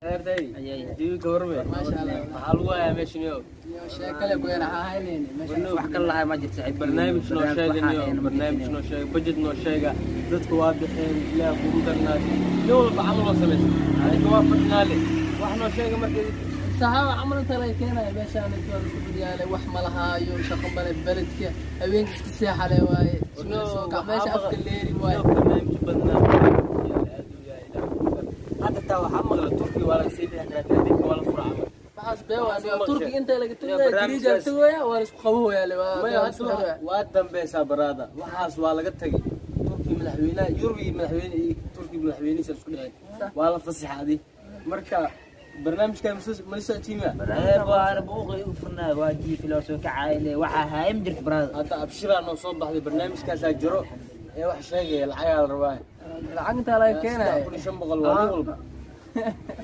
Heertay. Ayay. Dibi ka warme. Maasha Allah. Maxaa lagu hayaa meeshan yo? Sheekale goyna ha haynayni meesha. Wax kale lahay ma jirto, saaxiib. Barnaamij noo sheega niyo, barnaamij noo sheega, budget noo sheega. Dadku waa bixeen, Ilaah kugu darnaatay. Nin walba camal oo samaysta. Adiga waa fadhinaale. Wax noo sheega marka. Saxaaba camal inta laga keenayo meeshaan inta la isku fadhiyaalay, wax ma lahaayo, shaqo male, beledka haweenka iska seexale waaye. Soo kac meesha afka leeri waaye. Barnaamij badnaa. Hadda taa waxaa maqla Turki waa laga sii bixi karaa, taadiibka waa la furaa camal. Waxaas bee waa Waxaas ma Turki maqashay. inta laga tagaya, Barnaamijkaas- Gariiga la tagaya, waa la isku qabowayaa le waa Maya, waa la isku hadda xiraya. waa dambeysaa baraada, waxaas waa laga tagay. Turki madaxweynaha Yurub iyo madaxweyne iyo Turki madaxweynihiisa isku dhaceen, waa la fasaxaaday. Marka barnaamijka malisa tiima. Waana buuqay u furnaa, waa jiifi loo soo kacayle, waxaa haaya ma jirto, baraada. Hadda abshiraa noo soo baxday, barnaamijkaasaa jiro ee wax sheegaya, lacagaa la rabaa. Lacag inta laga keenayo. 3500 waa nin walba.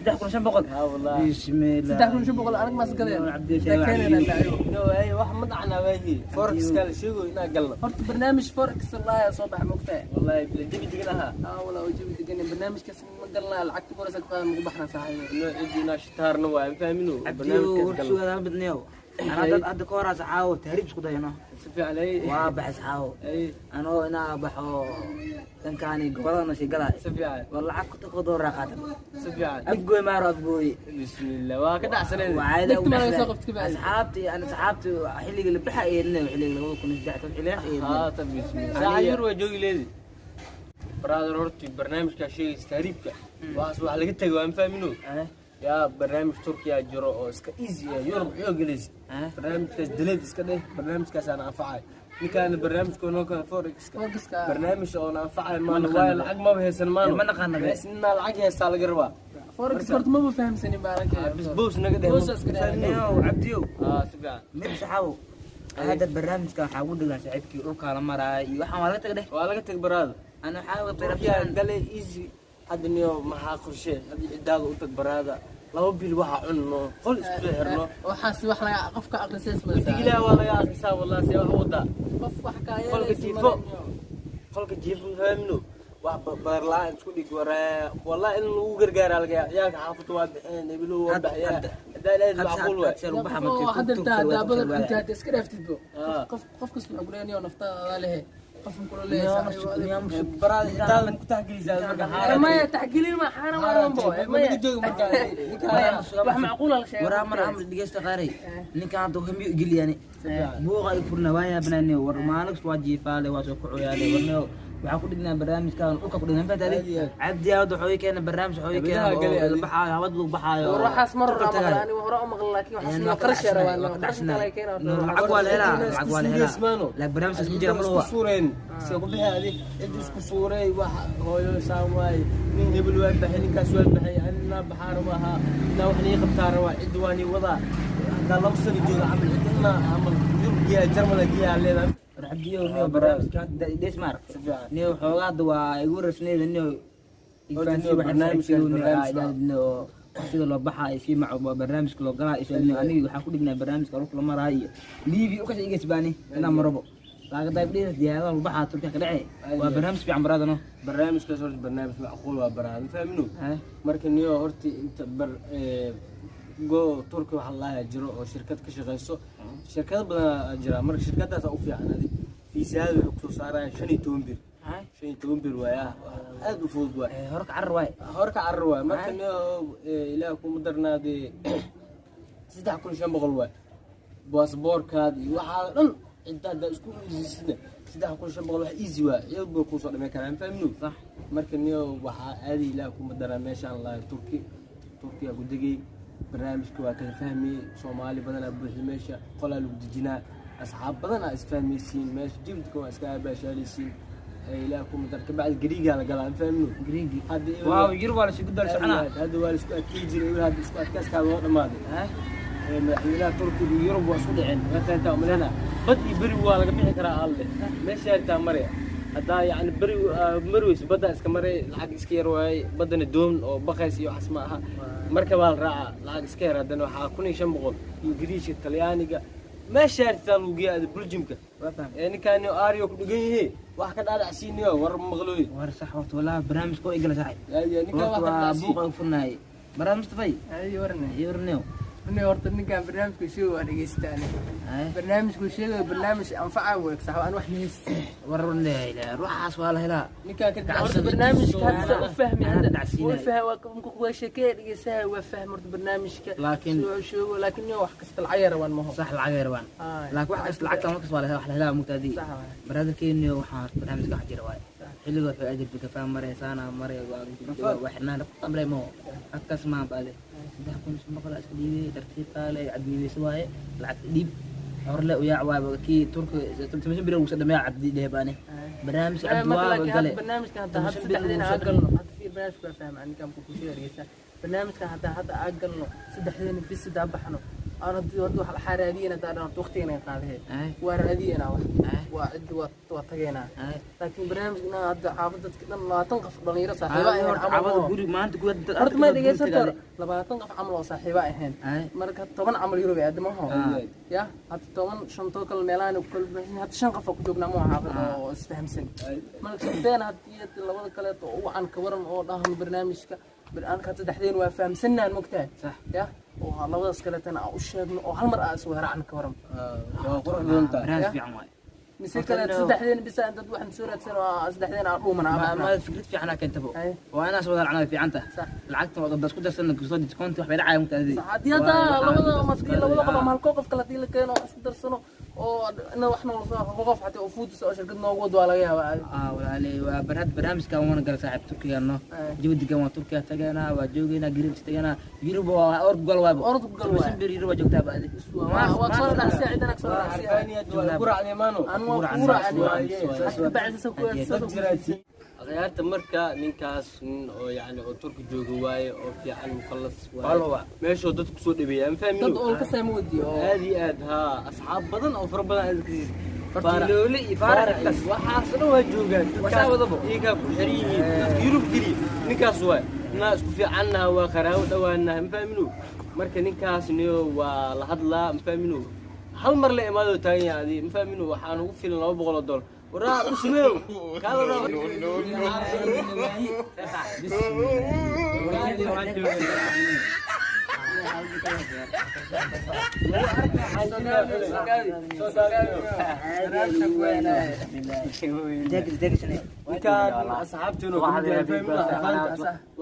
3500? Ha wallahi. Bismillah. 3500 anag maas gadeen. Cabdi. Inta keenayna saaxiibo. No, ay wax ma dhacnaa waagi forex-ka la sheego inaa galno. Horta barnaamij forex laaya soo baxa, mogtahay? Wallahi bila jabi degan ahaa. Aa walaa, wajibi degan barnaamijkaas ma galnaa, lacagta koraysa ku qaadan ugu baxnaa, saaxiibo. No, cid inaa shitaarna waa ma fahmino. Cabdiyo. Barnaamijkaas War galno. sugadaa badneyo. Anaa dad hadda ka horaa saxaawo tahriib isku dayno. Si fiican ay. Waa baxay saxaawo. Ay. Anoo inaa baxo dankaani gobolada sii galay. Si fiican. War lacag ku tako dooraa qaatan. Si fiican. Afgooy maaro afgooy. Bismillah, waa ka dhacsaneed. Dhegta ma laga soo qabtay kabacdi? Asxaabtii, ana asxaabtii xilliga la baxa eedna, xilliga 2013 xilligaas eedna. Haata bismillah, saaca yar waa joogi leedi brother. Horti barnaamijkaa sheegaysa tahriibka, waxaas wax laga tegay waa ma fahmino. Yaa barnaamij Turkiya jiro oo iska easy ah, Yurub xoog gelaysid. Barnaamijkaas daleed iska dheh, barnaamijkaas aan anfacay ninkaana, barnaamijka noo kale forex-ka. Forex-ka. Barnaamij oo na anfacay maano, waayo lacag maba haysan maano. Ma naqaana be. Mees ninaa lacag haystaa laga rabaa. Forex horta maba fahamsanin baa. Bis boos naga dheh. Boos iska dheh. Yow Cabdiyow. Ah, si fiican. Mid saxaawo hadda barnaamijka waxaa ugu dhigan saaxiibkii dhulkaa la maraay iyo waxaan waa laga taga dheh. Waa laga tag baraada. Ana waxaa Turkiya gale easy hadda niyo, maxaa qorshe hadda? Cidaada u tag baraada, 2 bil waxaa cunno, qol isku soo xirno. Waxaas wax laga qofka aqrisays ma. Witigilaha waa laga akrisaa wallahi, see wax u wadaa. Qof wax ka Qolka jiifo. Qolka jiifo, ma fahmino, wax badar la-aan isku dhig waree. Wallahi in lagu gargaaraa laga yaaba, ciyaalka xaafadda waa bixeen, ebiluhu waa baxyaa, haddaa ilaahid macquul waay. Hadda intaa daabada inta hadda iska dhaaftidbo. Ah. Qof kasta wuxuu kuleeyahay naftaada lehe, qof kula leeyahay. Baraada cidaada ku taxgelisaa marka xaaraan. Maya, taxgilin ma xaaraan waa mambo. Ma laga joogi marka ninka. Wax macquul la sheegay. Waraa mar amr dhegeysta qaaray, ninkan hadda hamiyo geliyani, buuqa ay furna waa yaabnaani. War maalin waa jiifaale, waa soo kucoyaale. Warneo waxaa ku dhignaa barnaamijkan dhulka ku dhignaa fahantaade. Cabdi hadda wuxuu ii keenay barnaamij, wuxuu ii keenay Habeenaha gale oo la baxaayo, habad lagu baxaayo. War waxaas mar hore Turka maqla, tagaayo. aniga hore u maqla, laakiin waxaas Een, waa waa ka qarash yar dhacsanaay, waa waa ka qarash inta laga keenaa. Lacag waa la helaa, lacag waa la helaa, laakiin barnaamijkaas ma jira mar Isku huwa. suureen soo ku bixi adi, cid isku suuray wax hooyo saan waay, nin hebel waa baxay, ninkaas waa baxay, anina baxaa rabaa, inaa wax nii qabtaa rabaa, cid waa nii wadaa. Haddaa 2 sano jooga camal, cidina camal Yurub geeya, Jarmala geeyaa leedahay. War Cabdiyow, niyo barnaamijka hadda dhees maar. Si fiican. Niyo xoogaa hadda waa igu rasneeda niyo. Horta niyo barnaamijkaas barnaamij Sida loo baxaayo si mac barnaamijka loo galaa isoo niyo, aniga waxaa ku dhignaa barnaamijka dhulka la maraayo iyo Liibi u kasha igasbaani inaan marabo laaga daybdhiis diyaaradaha lagu baxaa Turkiya ka dhacay. Waa barnaamij fiican baraadano. Barnaamijkaas horta barnaamij macquul waa baraada, fahmino. Marka niyo horta inta bar go Turki waxa la jiro oo shirkad ka shaqeyso, shirkado badan jira. Marka shirkadaas u fiican adi fiisaada waxay kusoo saarayaan 15 bir, 15 bir waaya, aad u fudud waay. Hore ka carar waay. Hore ka carar waay. Marka niyo Ilaah kuma darnaadee, 3500 waay baasboorkaada iyo waxaa dhan. Cidda haddaa isku easysida, 3500 wax easy waay, iyag bay kuusoo dhamay karaan, fahmino. Sax. Marka niyo waxaa aadi Ilaah kuma daraa meeshaan lahay Turki, Turkiya ku degay. Barnaamijka waa kala fahmayey, Soomaali badanaa buuxi meesha, qolaa lagu dejinaa, asxaab badanaa isfahmaysiin meesha, jibidka waa iska abaashaalaysiin. Ilaah kuma dar, kabacdi Gariigaa la galaa, ma fahmino. Gariigi. Hadda waaw, yar waa la isugu dar soconaa. Hadda waa la isku adkey jiray, ilaa hadda isku adkayskaa loo dhamaaday. Madaxweynaha Turkiga iyo Yurub waa isku dhaceen, waa fahantaa umalena. Bad iyo beri waa laga bixi karaa alle meesha hartaa maraya. Haddaa yacni beri mari weyso, baddaa iska maray, lacag iska yar waaye. Baddana doon oo baqays iyo waxaas ma aha, marka baa la raacaa, lacag iska yar. Haddana waxaa 1500 Ingiriiska, Talyaaniga, meesha hartaa lagu geeya ada Beljimka. Waa fahmay. Ee ninkaani aariyo ku dhigan yihi, wax ka dhaadhacsiiniyo war maqlooy. War sax horta, wallahi barnaamijka oo igala saaxib. Ninkaan horta wax ka waa dhaadhacsiin. Buuqa u furnaayay. Baraad Mustafay. Ay warne. Iyo warnew. Nin horta ninkan barnaamijku sheego waa dhegeystaane. Barnaamijku sheego barnaamij anfaca weeg sax aan wax nihis. War leeyahay ruuxaas waa la helaa. Ninkan ka horta barnaamijka hadda u fahmi hadda u fahmi waa ku ku sheekay dhegeysaha waa fahmi horta barnaamijka. Laakiin soo sheego laakiin nin wax kasta lacag yar waan maho. Sax lacag yar waan. Laakiin wax kasta lacagta markas waa la helaa wax la helaa mugtaadii. Baraadarkeenu waxaa barnaamijka wax jira waay. Xilliga wuxuu ajir bikafaa maray saana maray waa xirnaan amray maho. Adkaas maa baade. 3,500 iska dhiibay tartiib qaale cadmiimaysa waaye lacag dhiib horle u yaac waaye kii turka 300 bir ugu dhameeya cabdi dheebaane barnaamij cabdi waa gale barnaamijka hadda hadda saddexdeena aan galno hadda fiir barnaamijka waa fahma ninkan ku sheegaysa barnaamijka hadda hadda aan galno saddexdeena bis saddex baxno aan hadii hadda wax la xaraadiyana hadda aan waqtigeena qaadahay waa raadiyana wax waa cid waa tageena laakiin barnaamijka hadda xaafad dadka dhan 20 qof dhalinyaro saaxiibo ahayn camal guri maanta guud horta ma dhageysato 20 qof camal oo saaxiibo ahayn marka 10 camal Yurub ay aadamaha ya hadda 10 shanto kale meelahan ku kala bixin hadda 5 qof ku joognaa ma xaafad oo isfahamsan marka shanteen hadii labada kale oo wacan ka waran oo dhahan barnaamijka barnaamijka saddexdeen waa fahamsanaan mogtahay ya oo labadaas kale tan aan u sheegno oo hal mar aan is wada ka waran waa qurux badan tahay barnaamij fiican waay mise kale saddexdeen bisa dad waxaan soo raadsan oo saddexdeen aan dhuuman ama fikrad fiican aa keentabo waa inaas wada lacnada fiican tahay lacagta wada bas ku darsan kusoo discount wax bay dhacaya mugtaadii haddii hadda labada maskii labada qof ama halkoo qof kale haddii la keeno isku darsano oo ina wax nool soo qof xataa oo fuudis oo shirkad noogu wado waa laga yaabaa. Walaalay waa barhad barnaamijkan waan gala saaxiib Turkiga no jawi degan waa Turkiga tagana waa joogeynaa Greece tagana Yurub waa org gal waa org gal waa bir Yurub waa joogtaa baadi waa soo dhacsiya cidana soo dhacsiya ku raacday maano aan waa ku raacday bacda soo ku akhyaarta marka ninkaas nin oo yacni oo turki jooga waaye oo fiican mukhallas waaye meeshoo dad kusoo dhabeeya ma fahmin dad oo ka saamoodiyo aad iyo aad haa asxaab badan oo fara badan aad ka Fartiloole iyo Faarax waxaas dhan waa joogaan wasaa wadabo iyagaa ku xiran yihiin dadka Yurub geliya ninkaas waay inaa isku fiicannaha waa qaraawo dhowaanaha ma fahminu marka ninkaas niyo waa la hadlaa ma fahminu hal mar la imaadoo taagan yahay adi ma fahminu waxaan ugu filan $200 waraa usmeew kaada ninkaan asxaabteena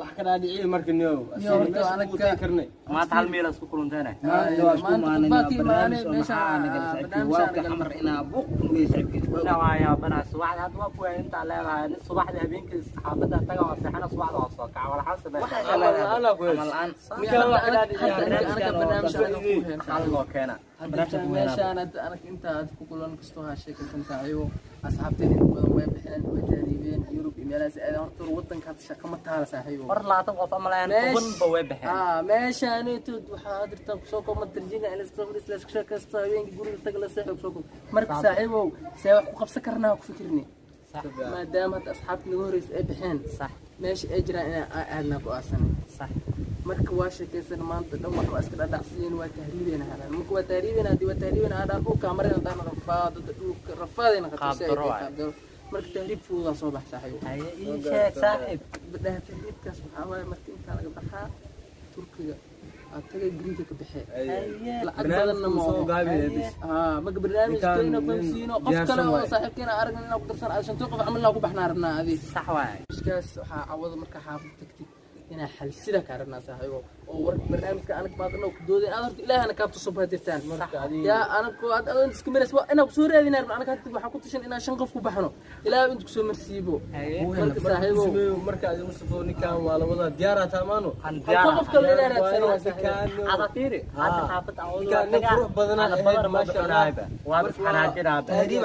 wax ka dhaadhiciye marka niyow karnay maanta hal meel isku kulunteene subaxda hadda waa kuwa intaa leedahay nin subaxda habeenkii xaafadda taga waa seexana subaxda waa soo kaca wala xal sameeya loo keena meeshaan hadda anag inta aad ku kulan kastoo ha sheekaysan saaxiibo asxaabteena inta badan way bixeen way taariibeen Yurub iyo meelahaas aadeen horta wadanka hadda shaqo ma taala saaxiibo hor 20 qof ama laan 10 ba way bixeen meeshaanitood waxaa hadirtaan kusoo koobma darjinga in laisku fadhiis laisku sheekaysto habeenkii guriga tag la seexo kusoo koob marka saaxiibow see wax ku qabsan karnaa ku fikirni maadaama hadda asxaabta naga horreysa ay bixeen meesha ay jiraan inaan aadnaa ku aasanay marka waa sheekaysan maanta dhan wax waa iska dhadhacsiiyeen waa tahriibeyna halaan marka waa tahriibeyna haddii waa tahriibeyna hadhaan dhulka marayna haddaan rafaado dhulka rafaadayna qaabdaro marka tahriib fududaa soo bax saaxiib ii sheeg saaxiib badhaha tahriibkaas waxaa waaye marka intaa laga baxaa Turkiga aad tagay Greeka ka baxee lacag badanna ma oho marka barnaamijkeena fahamsiino qof kale oo saaxiibkeena aragna inaa ku darsan aad shantii qof camal inaa ku baxnaa rabnaa adi sax waaye iskaas waxaa cawada marka xaafad tagtid inaa xalsida kaa rabnaa saaxiibo oo war barnaamijka anag baadana ku doodeen aad horta ilaahana kaabta soo baadirtaan yaa anag aad aad iska marays waa inaa kusoo raadinaa rabnaa anag hadda waxaa ku tashan inaa 5 qof ku baxno ilaahay inta kusoo marsiibo marka saaxiibo marka adi Mustafo ninkan waa labada diyaar taamaano halka qof kale inaa raadsan waa saaxiibo hada fiiri hada xaafad awoodo ninkan nin qurux badanaa ahayd maasha Allah waa xanaajinaaba tahriib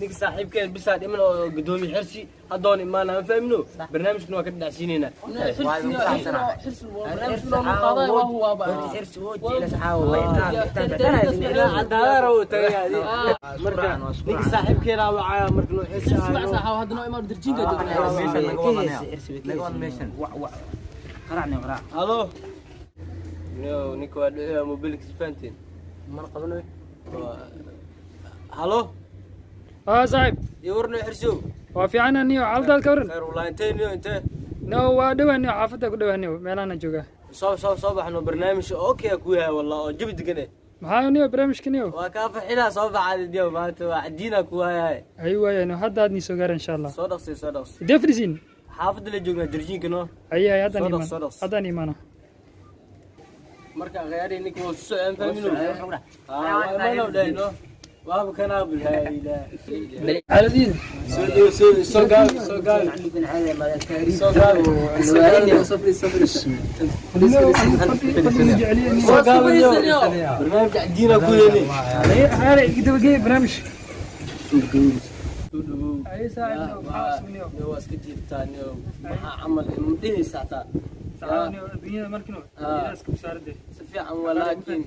ninka saaxiibkeen bisaa dhiman oo gudoomiye xirsi haddoon imaana ma fahmino barnaamijkuna waa ka dhacsiinaynaa ninka saaxiibkeena wacaya marka noo xirsi halo ninka waa dhici mobilkiisa fahanteen mana qabanayo halo saaxiib iyo warno xirsiyow waa fiican aniyo xaaladaad ka waran khayr wallahi intee niyo intee No, waa dhawaaniyo, xaafadda ku dhawaaniyo, meelaana joogaa. Soo baxno, barnaamij okay ku yahay wallah, oo jabi degan eh. Maxaa niyo barnaamijka niyo? Waa kaa farxinaa, soo baxaad diyo, maanta waa cadiina ku waayahay. Ay waayano, hadda aad nii soo gaara insha Allah. Soo dhaqsi, soo dhaqsi. Idee fadhisiin? Xaafadda la joognaa, darjiinka no. Ay ay, haddaan Soo dhaqs, imaan. soo dhaqs. Haddaan imaana. Marka khiyaari ninka waa soo socon fahminu. Ah, waa imaanow dhahno. Waaba kanaa bilaa ilaa. Xaaladiin. Soo dhow, soo gaabi, soo gaabi. Soo gaabi. Fadhiga jeceliye. Soo gaabi yo. Barnaamij cadiina ku yeeli. Xaale igdabageey barnaamij. Soo dhawow. Ay saaxiib, maxaa cusub niyo? Niyo, waa iska jiiftaa niyo, maxaa camal ma dhehaysa hataa. Niyo, adduunyada markino iska wasaaradde. Si fiican waa, laakiin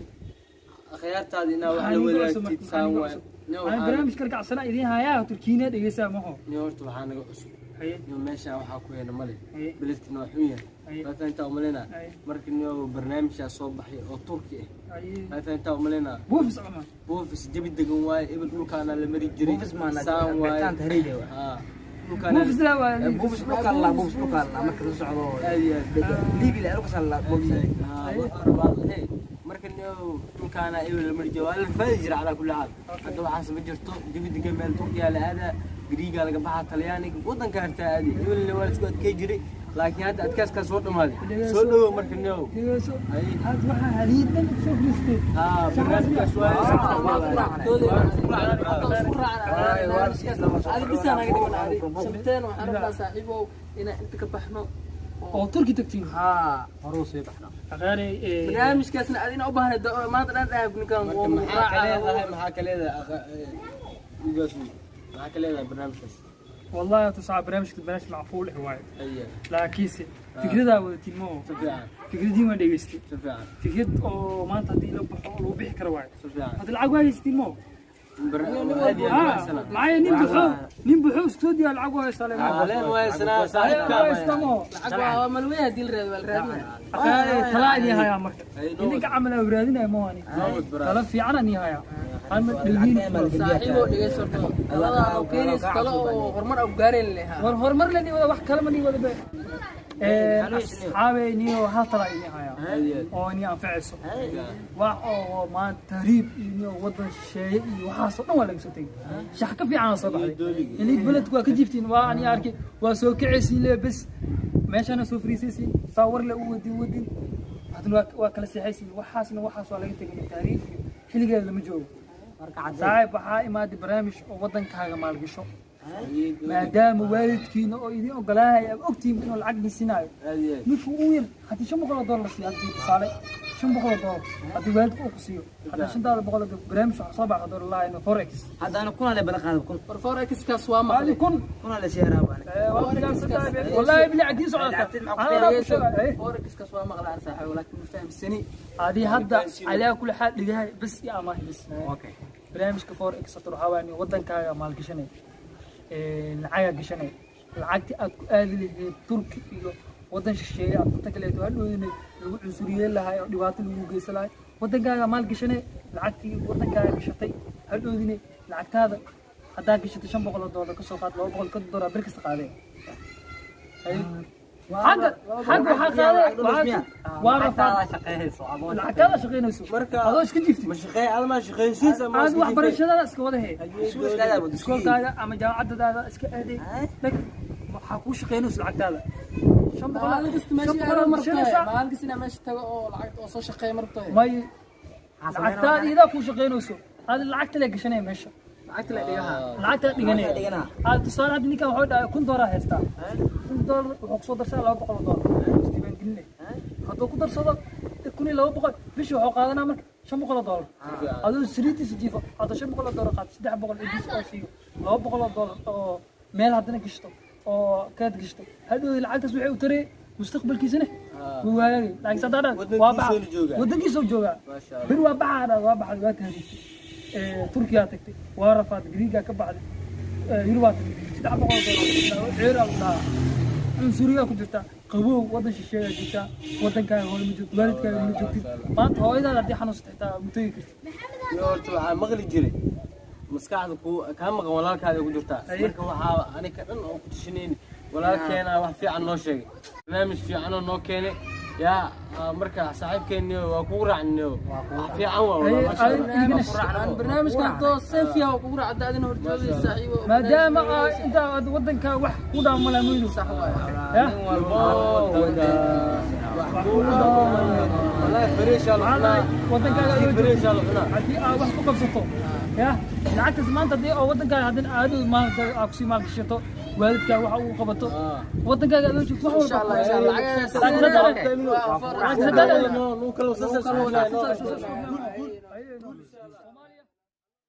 akhyaartaada inaa wax la wadaagtid saan waay. Niyo, Aan barnaamij kalkacsana idiin hayaa, turkiina dhegeysaa maho. Niyo, horta waxaa naga cusub. Haye. Niyo, meeshaan waxaa ku heyna male. Haye. Beledkina waa xun yahay. Haye. Waa fahantaa umaleyna. Haye. Marka niyo, barnaamijaa soo baxay oo Turki ah. Haye. Waa fahantaa umaleyna. Buufis cuma. Buufis jabi degan waaye, ebel dhulkaana la mari jiray. Buufis maana saan waaye. bixitaan tahriib eh. Haa. Dhulkaana Buufis laa waa. Buufis dhulka la, buufis dhulka la marka la socdo. Aad iyo aad. Liibi la dhulka la buufis. Haa, wax arbaa hey. Marka niyo, dhulkaana ebel la mari jiray, waa la faadi jiray calaa kulli xaal. Hadda waxaas ma jirto, jabi degan meel Turkiya la aadaa, Giriigaa laga baxaa, Talyaaniga, wadanka hartaa aadi. Ebelna waa la isku adkay jiray, laakiin hadda adkaaskaas soo dhamaaday. Soo dhawow marka niyo. Dhegeyso. Haye. Had waxaa haliidan soo fadhiistay. Haa, barnaamijkaas waaye. Adi bisaa naga dhiman, adi shanteen waxaan rabnaa saaxiibow inaan inta ka baxno. Oo Turki tagtiin. Haa, horuu soo baxno. Aqaanay. Barnaamijkaasna adi inaa u baahnay maanta dhan dhahay ninkan. Marka maxaa ka leedahay, maxaa ka leedahay ugaas, maxaa ka leedahay barnaamijkaas? والله تصعب برنامجك، برنامج معقول هواي. Aya. laakiinse fikradaa wadatiin ma Si fiican. Fikradiin waan dhegeystay. Si fiican. Fikrad oo maanta haddii la baxo oo lagu bixi karo waayo. Si fiican. Hadda lacag waa haysatiin mo? Aad iyo aad waa sana. Maxaa nin buxo, nin buxo isku diyaa lacag waa haystaa le. Leen waa sanaa saaxiibka. Haysta mo? Lacag waa malweyn, haddii la raado waa la raadinaya. Aqaanay, talaa idin hayaa marka. Ay, noo Idinka camal aan raadinayo ma waani. Noo wad. Tala fiican aan hayaa aan ma dhegin. Saaxiibow, dhegeyso horta talada oo keenaysa, talo oo horumar au gaareen leh. War horumar le wada, wax kale ma nii wada be. Asxaabey, niyo hal tala idin hayaa Aad iyo aad. oo ni anfacayso. Wax oo maanta tahriib iyo niyo wadan shisheeye iyo waxaasoo dhan waa laga soo tegey. Shax ka fiican soo baxday. Ilig beledku waa ka jiftiin, waa ani arkay, waa soo kacaysiin le bes, meeshana soo fariisaysiin, saa war le u wadin wadin, haddana waa kala seexaysiin. Waxaasna waxaas waa laga tegay, tahriib iyo xilligeeda lama joogo. Marka cadde. Saaxiib, waxaa imaaday barnaamij oo wadankaaga maalgasho, maadaama waalidkiina oo idin ogolaanaya aad ogtihiin inuu lacag dhisinaayo. Aad iyo aad. Midku ugu yar haddii $500 la siiyo, haddii tusaale $500 haddii waalidka uu ku siiyo, hadda shantaada boqol oo barnaamij waxaa soo baxa dollar lahayn forex. Hadda ana kuna le bala qaado kun. War forex-kaas waa Adi maqlay. kun. Kuna le seeraa baan. Wallaahi bili cadiin socota. Forex-kaas waa maqlay aan saaxiibo, laakiin ma fahamsani. Adi hadda calaa kulli xaal dhigahay bas iyo amaahi bas. Okay. Barnaamijka forex horta waxaa waaye wadankaaga maalgashanay, lacagaa gashanay, lacagtii aad ku aadi lahayd Turki iyo wadan shisheeye aad ku tagi lahayd oo hadhowdina lagu cunsuriyeen lahay oo dhibaato lagu geysan lahay, wadankaaga maalgashanay, lacagtii wadankaaga gashatay, hadhowdina lacagtaada haddaa gashatay $500 kasoo qaad, $250 bil kasta qaadee. Xagga waxaa qaaday waa rafaad. Shaqeynayso adoo Lacagtaada shaqaynayso Marka adoo iska jiftid. Ma shaqeey adma shaqeynsiis ama Aad waxbarashadaada iska wada hee, iskoolkaaga ama jaamacadadaada iska aaday, dhag waxaa kuu shaqaynayso lacagtaada 500. Maalin kasta meesha 500 aado martahay. gashanaysaa. Maalin kasta inaa meesha tago oo lacag oo soo shaqeeya martahay. May, lacagtaada iyadaa kuu shaqaynayso, aad lacagta le gashanaya meesha. Lacagta la dhigaha. Lacagta dhiganaya aad tusaale hadda ninkan wuxuu dhahay $1000 haystaa, $1000 wuxuu kusoo darsaa $200, isdiiwaangelinay. Hadduu ku darsado 1200 bishii, wuxuu qaadanaa marka $500. Adoo sariirtiisa jiifo hadduu $500 qaato, 300 idiis oo siiyo, $200 oo meel haddana gashto oo kaad gashto, hadhow lacagtaas waxay u taree mustaqbalkiisana wuu waayay. Laakiin saddaa dhan waa baxa. Wadankiisuu joogaa. Wadankiisuu joogaa. Maasha Allah. Bir waa baxaa dhan, waa baxday, waa tahriibtay, Turkiyaa tagtay, waa rafaad, Griigaa ka baxday, Yurubaa tagtay, $300 ceeraa lagu dhahaa, cunsuriyaa ku jirta, qabow wadan shisheeyaa jirta, wadankaaga hooyo ma joogto, waalidkaaga ma joogtid. Maanta hooyadaada haddii xanuunsato xitaa ma tegi kartid. Iyo horta waxaa maqli jiray maskaxda ku kaa maqan walaalkaada ku jirtaa. Haye. Marka waxaa aniga dhan oo ku tashanayni Walaalkeena wax fiican noo sheegay, barnaamij fiicanoo noo keenay. Yaa marka saaxiibkeeniyo waa kugu raacniyo, wax fiican waa walaa, maasha Allah. Aan barnaamijkan too sefiya oo kugu raacda adina horjoogay saaxiibo. Maadaama aa inta aad wadanka wax ku dhaamala muydu Sax waaye. Ya. Wadanka wax ku wallahi fariisha la cunaa. Wadankaaga adoo joogto, fariisha la cunaa. Haddii aad wax ku qabsato, ya lacagtaas maanta haddii oo wadankaaga haddii aad maanta aad kusii maalgashato, waalidkaa waxa uu qabato, wadankaaga adoo joogto wax Insha walba. Allah, insha Allah. Lacag Nuu kala wasasas. Lacag.